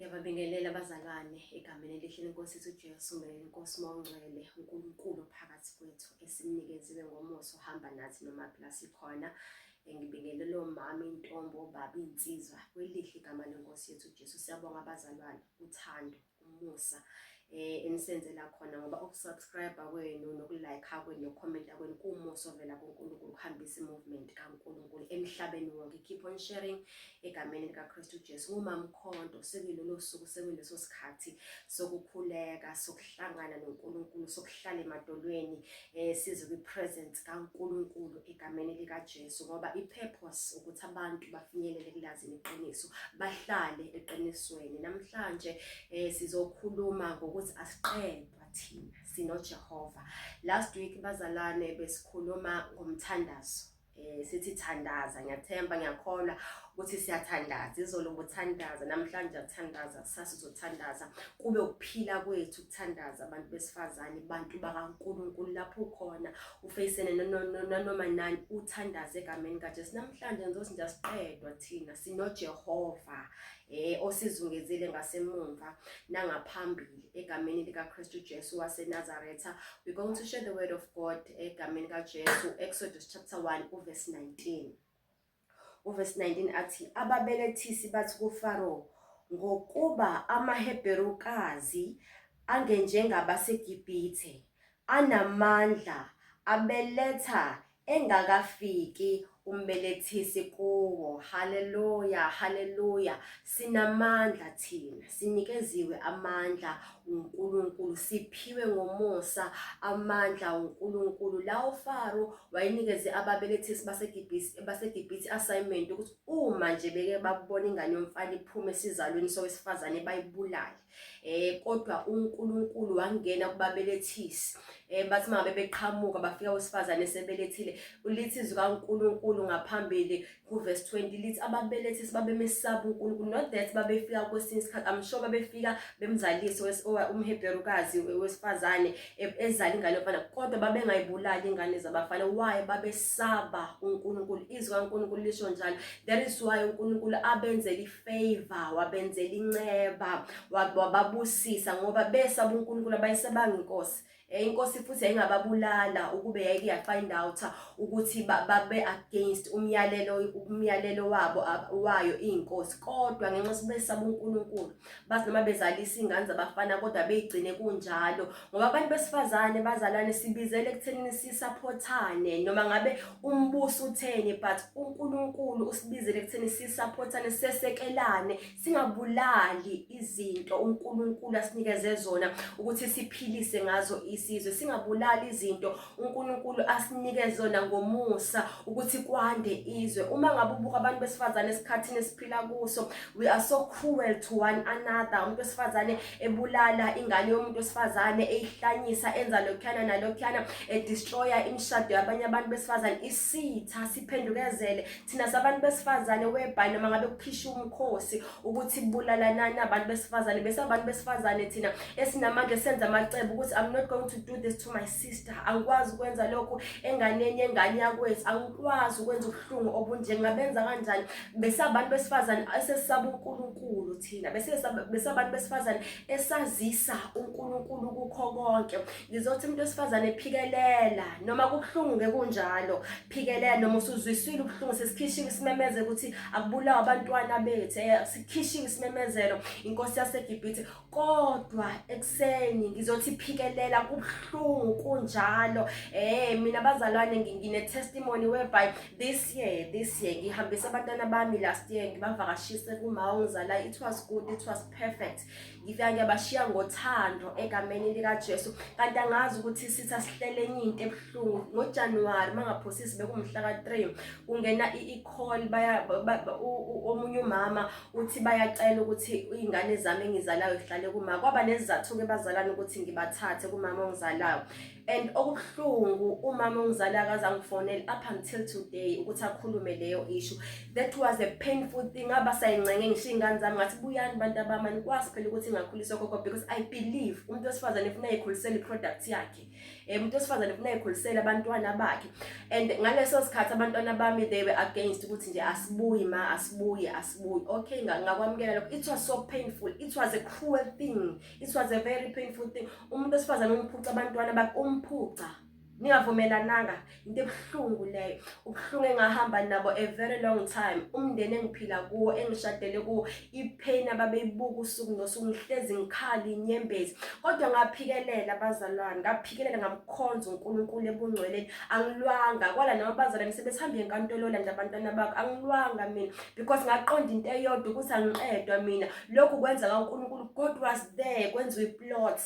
Ngiyababingelela abazalwane egameni elihle lenkosi yethu uJesu, ngelenkosi Moya Ongcwele, uNkulunkulu phakathi kwethu esimnikeziwe ngomusa ohamba nathi noma phela sikhona. Ngibingelela omama, intombi, obaba, iy'nsizwa kwelihle igama lenkosi yethu uJesu. Siyabonga abazalwane, uthando, umusa enisenzela khona ngoba ukusubscribe kwenu nokulike kwenu nokukhomenta kwenu kuwumusa ovela kuNkulunkulu kuhambisa i-movement kaNkulunkulu emhlabeni wonke. Keep on sharing egameni likaKristu Jesu. NguMamkhonto, sekuyilolo suku, sekuyileso sikhathi sokukhuleka, sokuhlangana noNkulunkulu, sokuhlala emadolweni, size kwi-presence kaNkulunkulu egameni likaJesu, ngoba i-purpose ukuthi abantu bafinyelele kulazini iqiniso, bahlale eqinisweni. Namhlanje sizokhuluma ngokuthi asiqedwa thina sinoJehova. Last week bazalwane besikhuluma ngomthandazo. Sithi thandaza, ngiyathemba, ngiyakholwa ukuthi siyathandaza. Izolo ubuthandaza, namhlanje uyathandaza, kusasa uzothandaza. Kube ukuphila kwethu ukuthandaza, abantu besifazane, bantu bakaNkulunkulu, lapho ukhona ufeyisene nanoma nani, uthandaze egameni kaJesu. Namhlanje ngizothi nje asiqedwa thina sinoJehova osizungezile ngasemumva nangaphambili egameni likaKristu Jesu waseNazaretha. We're going to share the word of God egameni kaJesu, Exodus chapter 1 uverse 19. Uverse 19 athi, ababelethisi bathi kuFaro, ngokuba amaHebherukazi angenjengabaseGibhithe, anamandla, abeletha engakafiki umbelethisi kuwo. Haleluya, haleluya. Sinamandla thina, sinikeziwe amandla uNkulunkulu, siphiwe ngomusa amandla uNkulunkulu. La uFaro wayenikeze ababelethisi baseGibhithe assignment ukuthi uma nje beke babona ingane yomfana iphuma esizalweni sowesifazane bayibulale. Kodwa uNkulunkulu wangena kubabelethisi. Bathi mangabe beqhamuka bafika wesifazane esebelethile, ulithi izwi kaNkulunkulu ngaphambili kuverse 20 lithi ababelethisi babemesaba uNkulunkulu. Not that babefika kwesinye isikhathi, I'm sure babefika bemzalise umHebherukazi wesifazane ezala ingane yomfana, kodwa babengayibulali ingane zabafana. Why? Babesaba uNkulunkulu. Izwi kaNkulunkulu lisho njalo. That is why uNkulunkulu abenzela ifavor, wabenzela inceba, wababusisa, ngoba besaba uNkulunkulu, abayisabanga inkosi. Inkosi futhi yayingababulala ukube yayike ya-find out ukuthi babe against umyalelo wabo wayo inkosi, kodwa ngenxa besaba uNkulunkulu bathi noma bezalisa ingane zabafana kodwa beyigcine kunjalo. Ngoba abantu besifazane, bazalwane, sibizele ekuthenini sisupportane noma ngabe umbuso utheni, but uNkulunkulu usibizele ekutheni sisupportane, sesekelane, singabulali izinto uNkulunkulu asinikeze zona ukuthi siphilise ngazo isizwe, singabulali izinto uNkulunkulu asinike zona ngomusa ukuthi kwande izwe. Uma ngabe ubuka abantu besifazane esikhathini esiphila kuso, we are so cruel to one another. Umuntu wesifazane ebulala ingane yomuntu wesifazane, eyihlanyisa, enza lokhuyana nalokhuyana, edestroya imishado yabanye abantu besifazane. Isitha siphendukezele thina sabantu besifazane, whereby noma ngabe kukhishwa umkhosi ukuthi bulalanani abantu besifazane, bese abantu besifazane thina esinamandla senza amacebo ukuthi I'm not going to do this to my sister, angikwazi ukwenza lokhu enganeni yengane yakwethu, angikwazi ukwenza ubuhlungu obunje, ngabenza kanjani? Bese abantu besifazane esesaba uNkulunkulu thina, bese bese abantu besifazane esazisa uNkulunkulu kukho konke. Ngizothi umuntu wesifazane, phikelela noma kubuhlungu, ke kunjalo, phikelela noma usuzwisile ubuhlungu. Sesikhishiwe isimemezelo ukuthi akubulawa abantwana bethu, sikhishiwe isimemezelo inkosi yaseGibhithe, kodwa ekuseni ngizothi phikelela, kubuhlungu kunjalo. Mina bazalwane, ngine testimony whereby this year ngihambisa abantwana bami, last year ngibavakashise kuma ongizalayo. It was good, it was perfect. Ngifika ngiyabashiya ngothando egameni likaJesu, kanti angazi ukuthi sithi asihlele enye into ebuhlungu. NgoJanuary, mangaphosisi bekumhla ka3, kungena i-call, baya omunye umama uthi bayacela ukuthi izingane zami engizalayo zihlale kuma. Kwaba nesizathu ke bazalwane ukuthi ngibathathe kumama ongizalayo. And okubuhlungu, umama ongizala akaze angifonele up until today ukuthi akhulume leyo issue. That was a painful thing. Ngaba sayincenge ngisho iy'ngane zami, ngathi, "Buyani bantu bami, anikwazi phela ukuthi ngakhuliswa gogo," because I believe umuntu wesifazane ufuna ayikhulisele i-product yakhe, umuntu wesifazane ufuna ayikhulisele abantwana bakhe. And ngaleso sikhathi abantwana bami, they were against ukuthi nje, "Asibuyi ma, asibuyi, asibuyi." Okay, ngakwamukela lokho. It was so painful, it was a cruel thing, it was a very painful thing. Umuntu wesifazane umphuca abantwana bakhe, umphuca ningavumelananga, into ebuhlungu leyo, ubuhlungu engahamba nabo a very long time. Umndeni engiphila kuwo, engishadele kuwo, i-pain ababeyibuka usuku nosuku, ngihlezi ngikhala inyembezi, kodwa ngaphikelela, abazalwane, ngaphikelela, ngamkhonza uNkulunkulu ebungcweleni. Angilwanga kwala noma abazalwane sebesihambe enkantolo, landa abantwana bakho. Angilwanga mina because ngaqonda into eyodwa, ukuthi angiqedwa mina, lokhu kwenza kaNkulunkulu. God was there. Kwenziwa i-plot,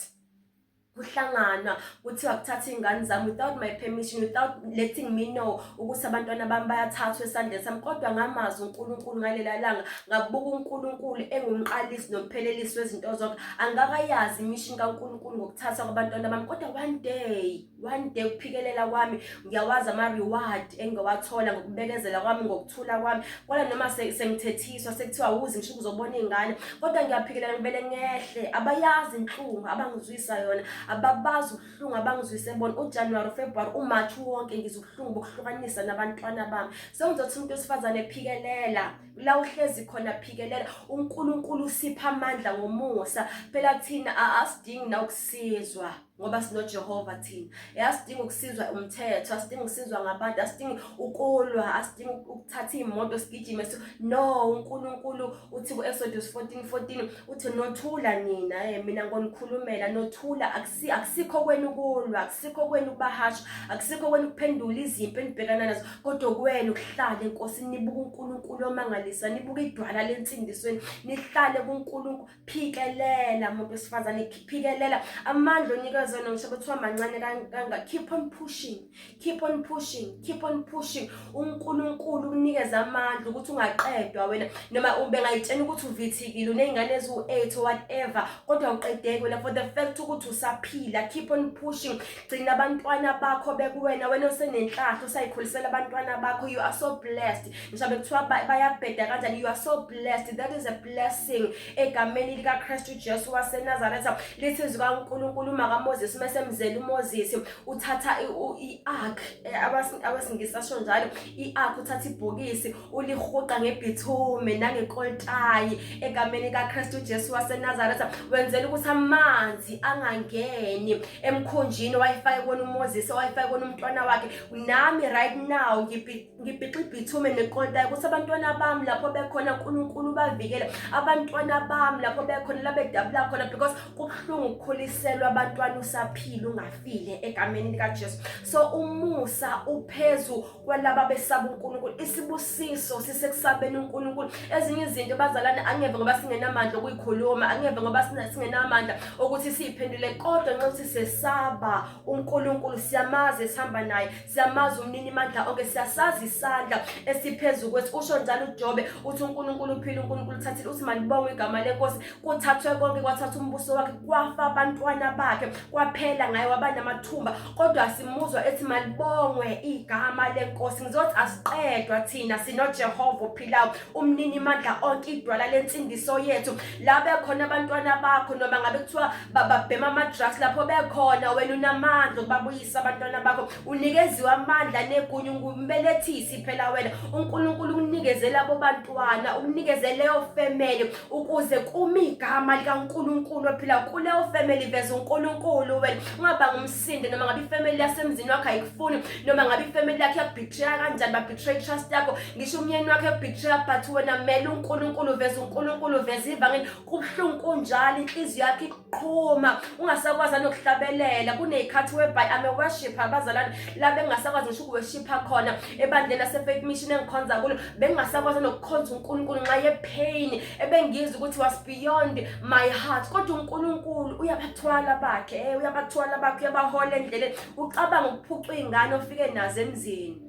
kuhlanganwa, kuthiwa kuthatha iy'ngane zami without my permission, without letting me know ukuthi abantwana bami bayathathwa esandleni sami. Kodwa ngamazi uNkulunkulu ngalela langa, ngabuka uNkulunkulu engumqalisi nomphelelisi wezinto zonke. Angikakayazi i-mission kaNkulunkulu ngokuthathwa kwabantwana bami, kodwa one day, one day, ukuphikelela kwami, ngiyawazi ama-reward engingawathola ngokubekezela kwami, ngokuthula kwami. Kodwa noma sengithethiswa, sekuthiwa awuzi ngisho ukuzobona iy'ngane, kodwa ngiyaphikelela, ngivele ngehle. Abayazi inhlungu abangizwisa yona, ababazi ubuhlungu abangizwise bona. UJanuary, February, uMarch wonke ngizwa ubuhlungu bokuhlukanisa nabantwana bami. Sengizothi umuntu wesifazane, phikelela la uhlezi khona, phikelela. UNkulunkulu usipha amandla ngomusa. Phela thina asidingi na ukusizwa ngoba sinoJehova thina. Asidingi ukusizwa umthetho, asidingi ukusizwa ngabantu, asidingi ukulwa, asidingi ukuthatha iy'moto sigijime. No, uNkulunkulu uthi ku-Exodus 14:14, uthi, "Nothula nina, mina ngonikhulumela, nothula." Akusikho kwenu ukulwa, akusikho kwenu ukubahasha, akusikho kwenu ukuphendula izimpi enibhekana nazo, kodwa kwenu ukuhlala eNkosini, nibuka uNkulunkulu omangalisa, nibuka idwala lensindisweni, nihlale kuNkulunkulu. Phikelela, muntu wesifazane, phikelela. Amandla onikezwe wona, ngisho kuthiwa mancane kanga, keep on pushing, keep on pushing, keep on pushing. UNkulunkulu ukunikeza amandla ukuthi ungaqedwa wena, noma ubengayitshena ukuthi uvithikile, uney'ngane eziwu-8 or whatever, kodwa uqedeki wena. For the fact ukuthi usaphila, keep on pushing. Gcina abantwana bakho bekuwena. Wena osenenhlahla, usayikhulisela abantwana bakho, you are so blessed. Ngisho bekuthiwa bayabheda kanjani, you are so blessed. That is a blessing egameni likaKristu Jesu waseNazaretha. Lithi izwi kaNkulunkulu, uma kaMoses mesemzela uMoses, uthatha i-ark, abesingisi asho njalo, i-ark, uthatha ibhokisi ulihuqa ngebhithume nangekoltayi egameni kaKristu Jesu waseNazaretha, wenzela ukuthi amanzi angangeni emkhunjini wayefake kona uMoses, wayefake kona umntwana wakhe. Nami right now ngibhixa ibhithume nekoltayi ukuthi abantwana bami lapho bekhona, uNkulunkulu bavikele abantwana bami lapho bekhona, la bedabula khona, because kubuhlungu ukukhuliselwa abantwana usaphila, ungafile, egameni likaJesu. So umusa uphezu kwalaba besaba uNkulunkulu, isibusiso sisekusabeni uNkulunkulu. Ezinye izinto, bazalwane, angeve ngoba singenamandla okuyikhuluma, angeve ngoba singenamandla ukuthi siyiphendule, kodwa nxa ukuthi sesaba uNkulunkulu, siyamazi esihamba naye, siyamazi umnini mandla onke, siyasazi isandla esiphezu kwethu. Usho njalo uJobe, uthi uNkulunkulu uphila, uNkulunkulu uthathile, uthi malibongwe igama lenkosi. Kuthathwe konke, kwathatha umbuso wakhe, kwafa abantwana bakhe, kwaphela ngaye, waba namathumba, kodwa simuzwa ethi malibongwe igama lenkosi. Ngizothi asiqedwa thina, sinoJehova ophilayo, umnini mandla onke, idwala lensindiso yethu. La bekhona abantwana bakho, noma ngabe kuthiwa babhema ama-drugs, lapho bekhona wena unamandla okubabuyisa abantwana bakho. Unikeziwe amandla negunya, ungumbelethisi phela wena. UNkulunkulu ukunikeze labo bantwana, ukunikeze leyo family ukuze kume igama likaNkulunkulu ophila kuleyo family. Veza uNkulunkulu wena, ungabanga umsindo noma ngabe i-family yasemzini wakho ayikufuni, noma ngabe i-family yakho yaku-betray kanjani, ba-betray trust yakho, ngisho umyeni wakho yaku-betray, but wena mele uNkulunkulu, veza uNkulunkulu, veza ivangeli. Kubuhlungu kunjalo, inhliziyo yakho iqhuma, ungasakwazi nokuhlabelela. Kuney'khathi whereby, I'm a worshipper, abazalwane, la bengingasakwazi ngisho uku-worshipha khona ebandleni lase-Faith Mission engikhonza kulo, bengingasakwazi nokukhonza uNkulunkulu nxa ye-pain ebengizwa ukuthi was beyond my heart. Kodwa uNkulunkulu uyabathwala bakhe, uyabathwala bakhe, uyabahola endleleni. Ucabanga ukuphucwa iy'ngane ofike nazo emzini.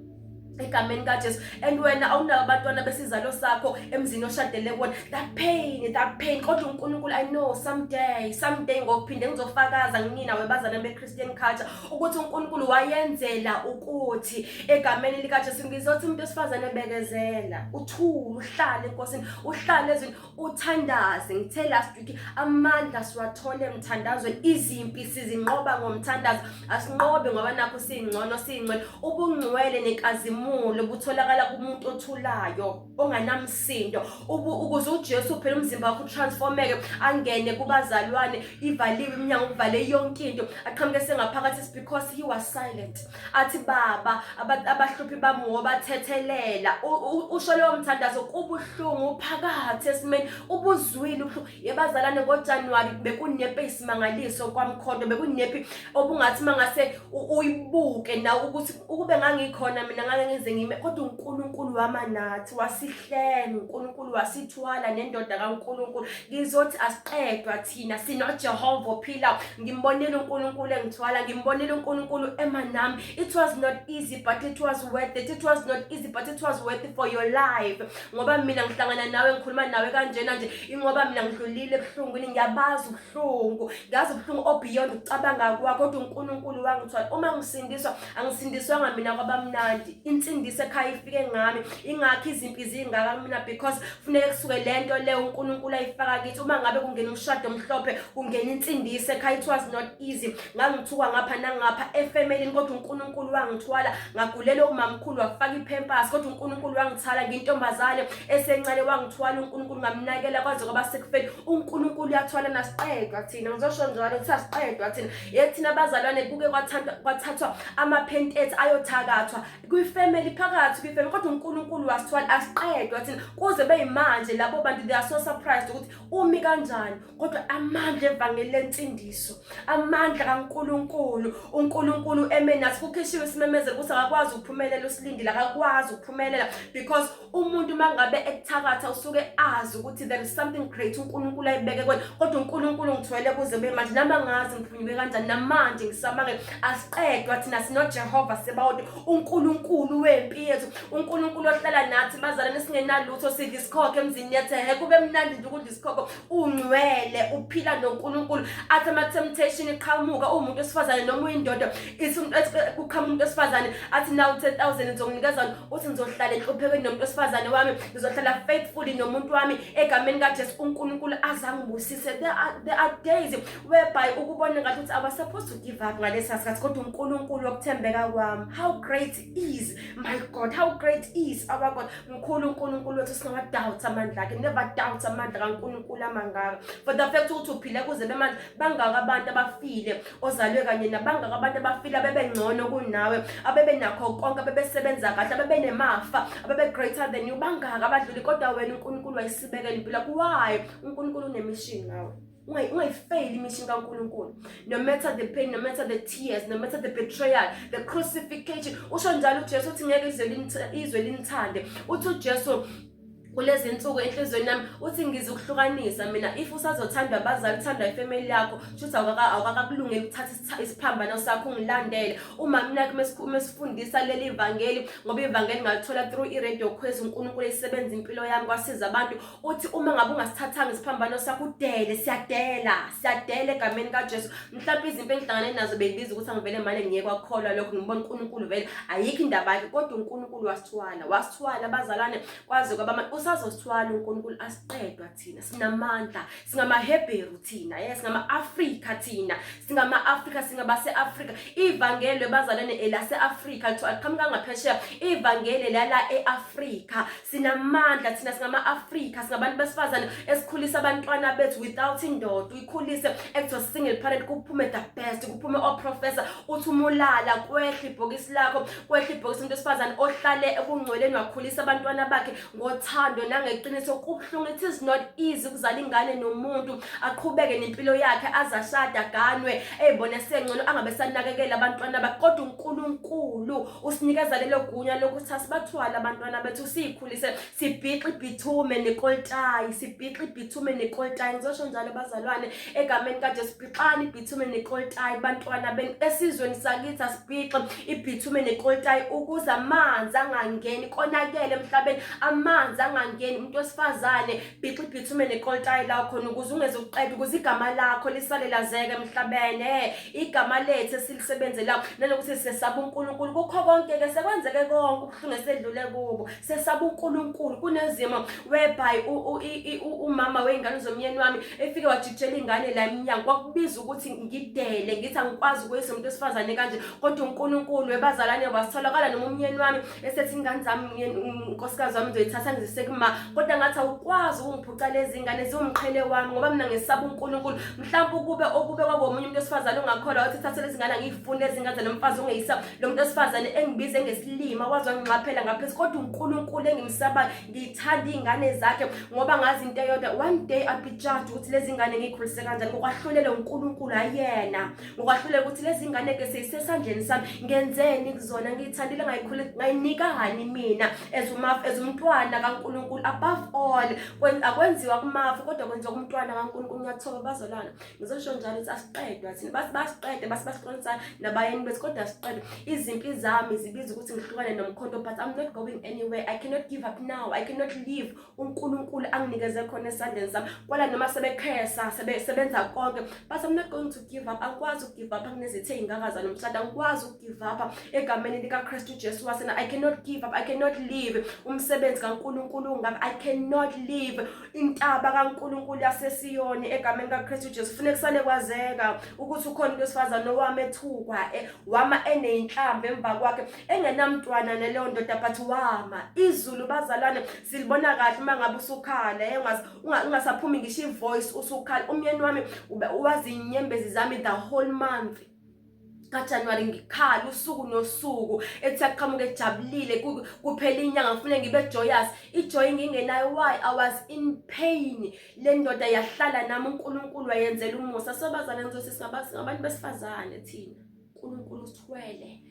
Egameni kaJesu. And wena awunabo abantwana besizalo sakho emzini oshadele kuwona. That pain, that pain. Kodwa uNkulunkulu, I know someday, someday ngokuphinde ngizofakaza nginina webazana be-Christian culture ukuthi uNkulunkulu wayenzela ukuthi egameni likaJesu. Ngizothi umuntu wesifazane, bekezela, uthule, uhlale eNkosini, uhlale ezwini, uthandaze. Ngithe last week, amandla siwathole emthandazweni. Izimpi sizinqoba ngomthandazo, asinqobe ngoba nakho siyingcono, siyingcwele. Ubungcwele nenkazimulo butholakala kumuntu othulayo, onganamsindo. Ukuze uJesu phela umzimba wakho utransformeke, angene kubazalwane, ivaliwe iminyango, kuvale yonke into, aqhamuke sengaphakathi, it's because he was silent. Athi, "Baba, abahluphi bami wobathethelela." Usho lowo mthandazo kubuhlungu, phakathi esimeni, ubuzwile ubuhlungu. Yebazalwane, ngoJanuwari bekunempi eyisimangaliso kwaMkhonto, bekunempi obungathi mangase uyibuke nawe ukuthi ukube ngangikhona mina ngake ngize ngime, kodwa uNkulunkulu wama nathi, wasihlenga, uNkulunkulu wasithwala nendoda kaNkulunkulu. Ngizothi asiqedwa thina, sinoJehova ophila. Ngimbonile uNkulunkulu engithwala, ngimbonile uNkulunkulu ema nami. It was not easy, but it was worth it. It was not easy, but it was worth it for your life, ngoba mina ngihlangana nawe, ngikhuluma nawe kanjena nje, ingoba mina ngidlulile ebuhlungwini. Ngiyabazi ubuhlungu, ngazi ubuhlungu obeyond ukucabanga kwakho, kodwa uNkulunkulu wangithwala. Uma ngisindiswa, angisindiswanga mina kwabamnandi. Insindiso ekhaya ifike ngami, ingakho izimpi zingaka mina, because funeke kusuke lento le uNkulunkulu ayifaka kithi. Uma ngabe kungena umshado omhlophe, kungena insindiso ekhaya. It was not easy, ngangithuka ngapha nangapha efemelini, kodwa uNkulunkulu wangithwala. Ngagulela umamkhulu, wafaka ipampers, kodwa uNkulunkulu wangithala. Ngintombazane esencane, wangithwala uNkulunkulu, ngamnakela kwaze kwaba sekufeni. UNkulunkulu uyathwala, nasiqedwa thina. Ngizosho njalo ukuthi asiqedwa thina. Ye thina abazalwane, kuke kwathathwa amaphenti ethu ayothakathwa kwifamily, phakathi kwifamily, kodwa uNkulunkulu wasithwala. Asiqedwa thina kuze beyimanje. Labo bantu, they are so surprised ukuthi umi kanjani, kodwa amandla evangeli lensindiso, amandla kaNkulunkulu, uNkulunkulu eme nathi. Kukhishiwe isimemezelo ukuthi akakwazi ukuphumelela uSilindile, akakwazi ukuphumelela, because umuntu mangabe ekuthakatha usuke azi ukuthi there is something great uNkulunkulu ayibeke kwena. Kodwa uNkulunkulu ngithwele kuze kube manje, nami angazi ngiphunyuke kanjani, namanje ngisamangele. Asiqedwa thina, sinoJehova Sebawoti, uNkulunkulu wempi yethu, uNkulunkulu ohlala nathi. Bazalwane, singenalutho, sidla isikhokho emzini yethu, he, kube mnandi nje ukudla isikhokho. Ungcwele, uphila noNkulunkulu. Athi ama-temptation iqhamuka, uwumuntu wesifazane noma uyindoda, ithi kuqhamuka umuntu wesifazane athi, "Nawu 10,000, ngizokunikeza," uthi, "Ngizohlala enhluphekweni nomuntu wesifazane wami, ngizohlala faithfully nomuntu wami egameni kaJesu, uNkulunkulu azangibusise." There are days whereby ukubona ngathi ukuthi I was supposed to give up ngalesa sikhathi, kodwa uNkulunkulu wokuthembeka kwami, how great is my God, how great is our God. Mkhulu uNkulunkulu wethu, singawa-doubt amandla akhe. Never doubt amandla kaNkulunkulu amangaka. For the fact ukuthi uphile kuze bemanje, bangaka abantu abafile ozalwe kanye nabangaka abantu abafile abebengcono kunawe, abebenakho konke, abebesebenza kahle, abebenemafa, abebe greater than you. Bangaka abadluli, kodwa wena uNkulunkulu wayisibekela impilo yakho. Why? UNkulunkulu unemission ngawe. Ungayifeyili imission kaNkulunkulu, no matter the pain, no matter the tears, no matter the betrayal, the crucifixion. Usho njalo uJesu uthi ngeke izwe linithande. Uthi uJesu kulezi nsuku enhliziyweni yami, uthi, "Ngizokuhlukanisa mina." If usazothandwa abazali, uthandwa ifamily yakho, shuthi awukakakulungeli ukuthatha isiphambano sakho ungilandele. Uma mina mesifundisa leli vangeli, ngoba ivangeli ngalithola through i-Radio Khwezi, uNkulunkulu esebenza impilo yami, kwasiza abantu. Uthi uma ngabe ungasithathanga isiphambano sakho, udele. Siyadela, siyadela egameni kaJesu. Mhlawumbe izinto engihlangane nazo bengibiza ukuthi angivele mane ngiye kwakholwa lokho, ngibona uNkulunkulu vele ayikho indaba yakhe, kodwa uNkulunkulu wasithwala, wasithwala abazalwane kwaze kwaba. Usazosithwala uNkulunkulu, asiqedwa thina, sinamandla, singamaHebheru thina, yes, singama-Afrika thina, singama-Afrika, singabase-Afrika. Ivangeli bazalwane elase-Afrika, liqhamuka ngaphesheya, ivangeli lala e-Afrika. Sinamandla thina, singama-Afrika, singabantu besifazane esikhulisa abantwana bethu without indoda. Uyikhulise ekuthiwa single parent, kuphume the best, kuphume oprofessor. Uthi umulala kwehla ibhokisi lakho, kwehla ibhokisi. Umuntu wesifazane ohlale ebungcweleni, wakhulisa abantwana bakhe ngothando. Ngothando nangeqiniso. Kubuhlungu, it is not easy ukuzala ingane nomuntu aqhubeke nempilo yakhe, azashada, aganwe, eyibone sengcono, angabe sanakekela abantwana bakhe. Kodwa uNkulunkulu usinikeza lelo gunya lokuthi asibathwale abantwana bethu, siyikhulise, sibhixe ibhithume nekoltayi, sibhixe ibhithume nekoltayi. Ngizosho njalo bazalwane, egameni kaJesu, bhixani ibhithume nekoltayi bantwana benu. Esizweni sakithi asibhixe ibhithume nekoltayi ukuze amanzi angangeni, konakele emhlabeni, amanzi angangeni. Umuntu wesifazane, bhixa ibhithume nekoltayi lakho khona ukuze ungeze uqede, ukuze igama lakho lisale lazeke emhlabeni. Igama lethu esilisebenzela nanokuthi sesaba uNkulunkulu kukho konke ke sekwenzeke, konke ubuhlungu esedlule kubo, sesaba uNkulunkulu. Kunezimo whereby umama wey'ngane zomyeni wami efike wajikijela ingane la emnyango, kwakubiza ukuthi ngidele, ngithi angikwazi ukuyisa umuntu wesifazane kanje. Kodwa uNkulunkulu webazalwane wasitholakala, noma umyeni wami esethi ingane zami, unkosikazi wami ngizoyithatha ngizise kuma, kodwa ngathi awukwazi ukungiphuca lezi ngane, ziwumqhele wami, ngoba mina ngisaba uNkulunkulu. Mhlawumbe ukube okube kwakomunye umuntu wesifazane ongakholwa, wathi thatha lezi ngane, angiyifuni lezi ngane zalo mfazi ongeyisa. Lo muntu wesifazane engibize ngesilima, wazi wangingxaphela ngaphezulu. Kodwa uNkulunkulu engimsabayo, ngithanda iy'ngane zakhe, ngoba ngazi into eyodwa: one day I'll be judged ukuthi lezi ngane ngiyikhulise kanjani. Ngokwahlulela uNkulunkulu ayena, ngokwahlulela ukuthi lezi ngane ke seyisesandleni sami, ngenzeni kuzona, ngiyithandile, ngayikhulisa, ngayinikani mina as umafu, as umntwana kaNkulunkulu. Above all, akwenziwa kumafu kodwa kwenziwa kumntwana kaNkulunkulu. Ngiyathoba bazalwane, ngizosho njalo ukuthi asiqedwa thina. Basi basiqede, basi basiqonisa nabayeni bethu, kodwa asiqedwe. Izimpi zami zibiza ukuthi ngihlukane nomkhonto, but I'm not going anywhere. I cannot give up now, I cannot leave uNkulunkulu anginikeze khona esandleni sami. Kwala noma sebekhesa, sebenza konke, but I'm not going to give up. Angikwazi ukugive up kunezithe ey'ngaka zalomshado, angikwazi ukugive up egameni likaKristu Jesu wasena. I cannot give up, I cannot leave umsebenzi kaNkulunkulu ungaka, I cannot leave intaba kaNkulunkulu yaseSiyoni egameni kaKristu Jesu. Kufuneka kusale kwazeka ukuthi ukhona umuntu wesifazane owama ethukwa, wama eneyinhlamvu emva kwakhe, engenamntwana naleyo ndoda, but wama. Izulu bazalwane silibona kahle uma ngabe usukhala, ungasaphumi ngisho ivoice, usukhala. Umyeni wami wazi inyembezi zami the whole month kaJanuary, ngikhala usuku nosuku, ethi aqhamuke ejabulile. Kuphela inyanga, ngifune ngibe joyous, ijoy ngingenayo. Why? I was in pain. Le ndoda yahlala nami, uNkulunkulu wayenzela umusa. So bazalwane, ngizothi singabantu besifazane thina, uNkulunkulu usithwele,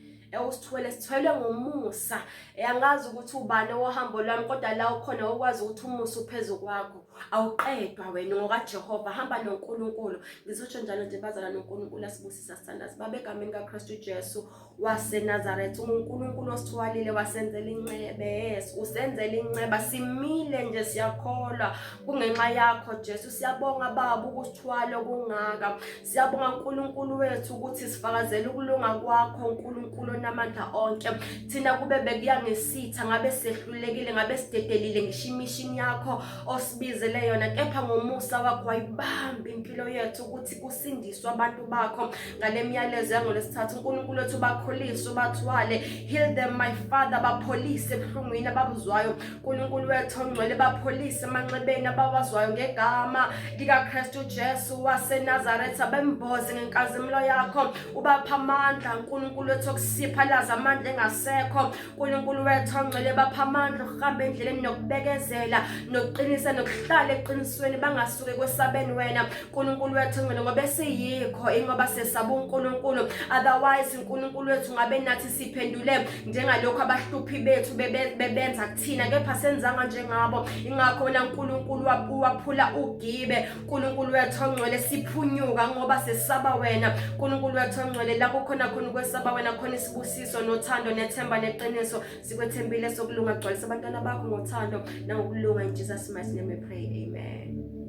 usithwele, sithwelwe ngomusa. Angazi ukuthi ubani ohambo lwami, kodwa la ukhona ukwazi ukuthi umusa uphezu kwakho, awuqedwa wena ngokaJehova, hamba noNkulunkulu. Ngizotsho njalo nje bazalwane, noNkulunkulu asibusisa. Sithandaze. Baba, egameni kaKristu Jesu waseNazaretha, uNkulunkulu osithwalile, wasenzela incebe. Yes, usenzela inceba, simile nje, siyakholwa kungenxa yakho Jesu. Siyabonga Baba ukusithwala okungaka. Siyabonga uNkulunkulu wethu ukuthi sifakazela ukulunga kwakho, uNkulunkulu onamandla onke. Thina kube bekuya ngesitha, ngabe sehlulekile, ngabe sidedelile ngisho imishini yakho osibizele yona, kepha ngomusa wakho wayibamba impilo yethu ukuthi kusindiswe abantu bakho ngale myalezo yangoLwesithathu. uNkulunkulu wethu, bakhulise, ubathwale. Heal them, my Father. Bapholise ebuhlungwini ababuzwayo. uNkulunkulu wethu ongcwele, bapholise emanxebeni abawazwayo ngegama likaKristu Jesu waseNazaretha. Bemboze ngenkazimulo yakho, ubapha amandla, uNkulunkulu wethu, okusipha laza amandla engasekho. uNkulunkulu wethu ongcwele, bapha amandla okuhamba endleleni nokubekezela nokuqinisa nokuhlala eqinisweni, bangasuke kwesabeni wena, uNkulunkulu wethu ongcwele, ngoba esiyikho ingoba sesaba uNkulunkulu. Otherwise, uNkulunkulu wethu, ngabe nathi siphendule njengalokhu abahluphi bethu bebenza kuthina, kepha senzanga njengabo. Ingakho wena uNkulunkulu waphula ugibe, uNkulunkulu wethu ongcwele, siphunyuka ngoba sesaba wena, uNkulunkulu wethu ongcwele. La kukhona khona ukwesaba wena, khona isibusiso nothando nethemba neqiniso. Sikwethembile sokulunga. Gcwalisa abantwana bakho ngothando nangokulunga. In Jesus' mighty name we pray, amen.